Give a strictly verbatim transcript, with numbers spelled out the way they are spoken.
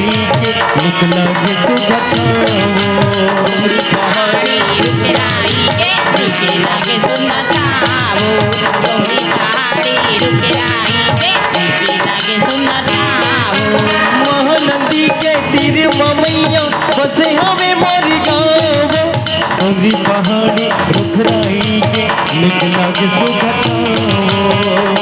निकला के सुखताओ। पहाड़ी रुख राई के नीचे लागे सुनताओ। डोंगरी पहाड़ी रुख राई के नीचे लागे सुनताओ। महानदी के तीर म मैया बसे हवे मोर गाँव। डोंगरी पहाड़ी रुख राई के निकला के सुखताओ।